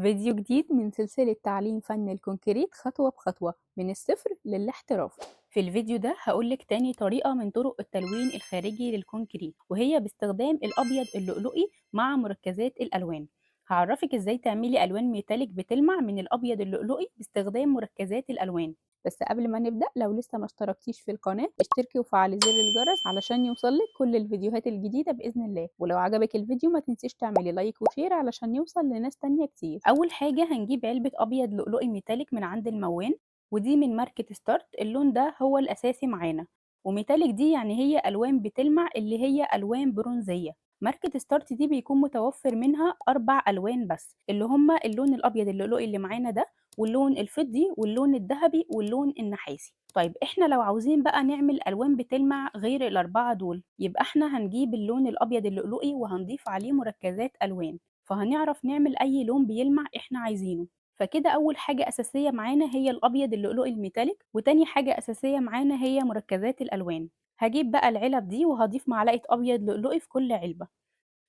فيديو جديد من سلسلة تعليم فن ال concrete خطوة بخطوة من الصفر للاحتراف. في الفيديو ده هقولك تاني طريقة من طرق التلوين الخارجي لل concrete، وهي باستخدام الأبيض اللؤلؤي مع مركزات الألوان. هعرفك ازاي تعملي ألوان metallic بتلمع من الأبيض اللؤلؤي باستخدام مركزات الألوان. بس قبل ما نبدأ، لو لسه ما اشتركتيش في القناة اشتركي وفعلي زر الجرس علشان يوصلك كل الفيديوهات الجديدة بإذن الله. ولو عجبك الفيديو ما تنسيش تعملي like و share علشان يوصل لناس تانية كتير. أول حاجة هنجيب علبة أبيض لؤلؤي metallic من عند الموان، ودي من ماركة ستارت. اللون ده هو الأساسي معانا، و metallic دي يعني هي ألوان بتلمع اللي هي ألوان برونزية. ماركة ستارت دي بيكون متوفر منها 4 ألوان بس، اللي هما اللون الأبيض اللؤلؤي اللي معانا ده، واللون الفضي، واللون الذهبي، واللون النحاسي. طيب احنا لو عاوزين بقى نعمل ألوان بتلمع غير ال4 دول، يبقى احنا هنجيب اللون الأبيض اللؤلؤي وهنضيف عليه مركزات ألوان، فهنعرف نعمل أي لون بيلمع احنا عايزينه. فكده أول حاجة أساسية معانا هي الأبيض اللؤلؤي ال metallic، وتاني حاجة أساسية معانا هي مركزات الألوان. هجيب بقى العلب دي وهضيف معلقة أبيض لؤلؤي في كل علبة.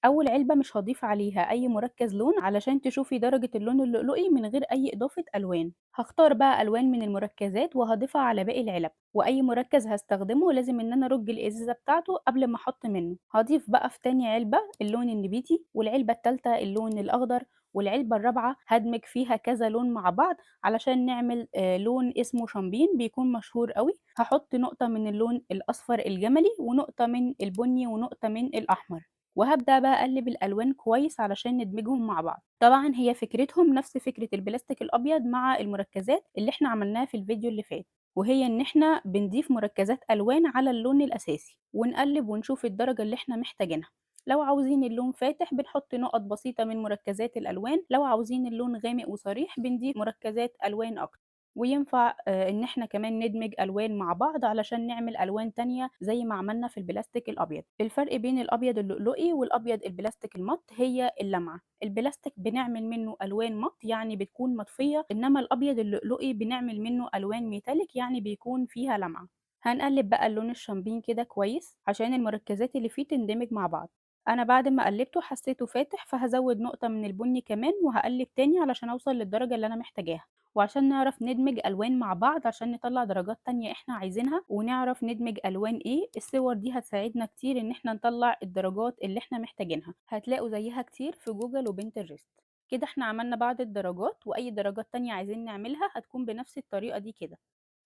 أول علبة مش هضيف عليها أي مركز لون علشان تشوفي درجة اللون اللؤلؤي من غير أي إضافة ألوان. هختار بقى ألوان من المركزات وهضيفها على باقي العلب، وأي مركز هستخدمه لازم إن أنا أرج الإزازة بتاعته قبل ما أحط منه. هضيف بقى في تاني علبة اللون النبيتي، والعلبة التالتة اللون الأخضر، والعلبة الرابعة هدمج فيها كذا لون مع بعض علشان نعمل لون اسمه شامبين بيكون مشهور قوي. هحط نقطة من اللون الأصفر الجملي، ونقطة من البني، ونقطة من الأحمر، وهبدأ بقى أقلب الألوان كويس علشان ندمجهم مع بعض. طبعا هي فكرتهم نفس فكرة البلاستيك الأبيض مع المركزات اللي احنا عملناها في الفيديو اللي فات، وهي إن احنا بنضيف مركزات ألوان على اللون الأساسي ونقلب ونشوف الدرجة اللي احنا محتاجينها. لو عاوزين اللون فاتح بنحط نقط بسيطة من مركزات الألوان، لو عاوزين اللون غامق وصريح بنضيف مركزات ألوان أكتر. وينفع إن إحنا كمان ندمج ألوان مع بعض علشان نعمل ألوان تانية زي ما عملنا في البلاستيك الأبيض. الفرق بين الأبيض اللؤلؤي والأبيض البلاستيك ال matte هي اللمعة. البلاستيك بنعمل منه ألوان matte يعني بتكون مطفية، إنما الأبيض اللؤلؤي بنعمل منه ألوان metallic يعني بيكون فيها لمعة. هنقلب بقى اللون الشامبين كده كويس عشان المركزات اللي فيه تندمج مع بعض. أنا بعد ما قلبته حسيته فاتح، فهزود نقطة من البني كمان وهقلب تاني علشان أوصل للدرجة اللي أنا محتاجاها، وعشان نعرف ندمج ألوان مع بعض عشان نطلع درجات تانية إحنا عايزينها، ونعرف ندمج ألوان إيه. الصور دي هتساعدنا كتير إن إحنا نطلع الدرجات اللي إحنا محتاجينها، هتلاقوا زيها كتير في جوجل وبنترست. كده إحنا عملنا بعض الدرجات، وأي درجات تانية عايزين نعملها هتكون بنفس الطريقة دي كده.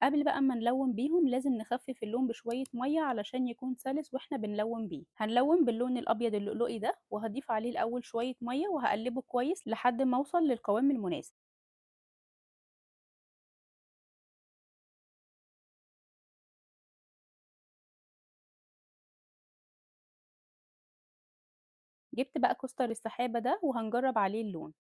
قبل بقى ما نلون بيهم لازم نخفف اللون بشوية مية علشان يكون سلس واحنا بنلون بيه. هنلون باللون الأبيض اللؤلؤي ده، وهضيف عليه الأول شوية مية وهقلبه كويس لحد ما أوصل للقوام المناسب. جبت بقى coaster السحابة ده وهنجرب عليه اللون.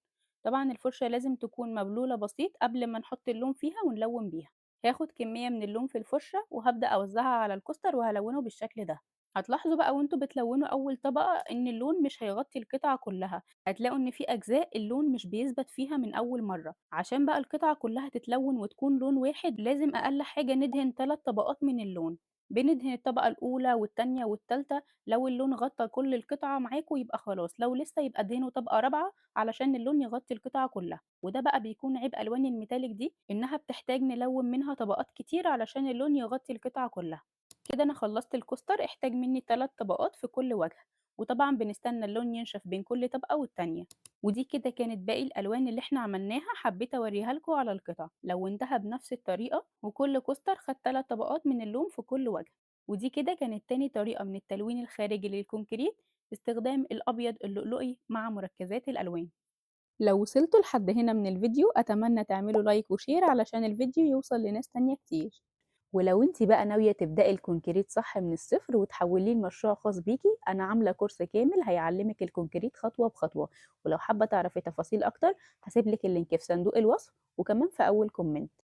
طبعا الفرشة لازم تكون مبلولة بسيط قبل ما نحط اللون فيها ونلون بيها. هاخد كمية من اللون في الفرشة وهبدأ أوزعها على ال coaster وهلونه بالشكل ده. هتلاحظوا بقى وانتوا بتلونوا أول طبقة إن اللون مش هيغطي القطعة كلها، هتلاقوا إن في أجزاء اللون مش بيثبت فيها من أول مرة. عشان بقى القطعة كلها تتلون وتكون لون واحد لازم أقل حاجة ندهن 3 طبقات من اللون. بندهن الطبقة الأولى والتانية والتالتة، لو اللون غطى كل القطعة معاكوا يبقى خلاص، لو لسه يبقى ادهنوا طبقة رابعة علشان اللون يغطي القطعة كلها. وده بقى بيكون عيب ألوان ال metallic دي، إنها بتحتاج نلون منها طبقات كتير علشان اللون يغطي القطعة كلها. كده أنا خلصت ال coaster، احتاج مني 3 طبقات في كل وجه، وطبعا بنستنى اللون ينشف بين كل طبقة والتانية. ودي كده كانت باقي الألوان اللي احنا عملناها، حبيت أوريها لكم على القطع. لونتها بنفس الطريقة، وكل coaster خد 3 طبقات من اللون في كل وجه. ودي كده كانت تاني طريقة من التلوين الخارجي لل concrete باستخدام الأبيض اللؤلؤي مع مركزات الألوان. لو وصلتوا لحد هنا من الفيديو أتمنى تعملوا like و share علشان الفيديو يوصل لناس تانية كتير. ولو انتي بقى ناوية تبدأي ال concrete صح من الصفر وتحوليه لمشروع خاص بيكي، أنا عاملة كورس كامل هيعلمك ال concrete خطوة بخطوة، ولو حابة تعرفي تفاصيل أكتر هسيبلك ال link في صندوق الوصف وكمان في أول comment.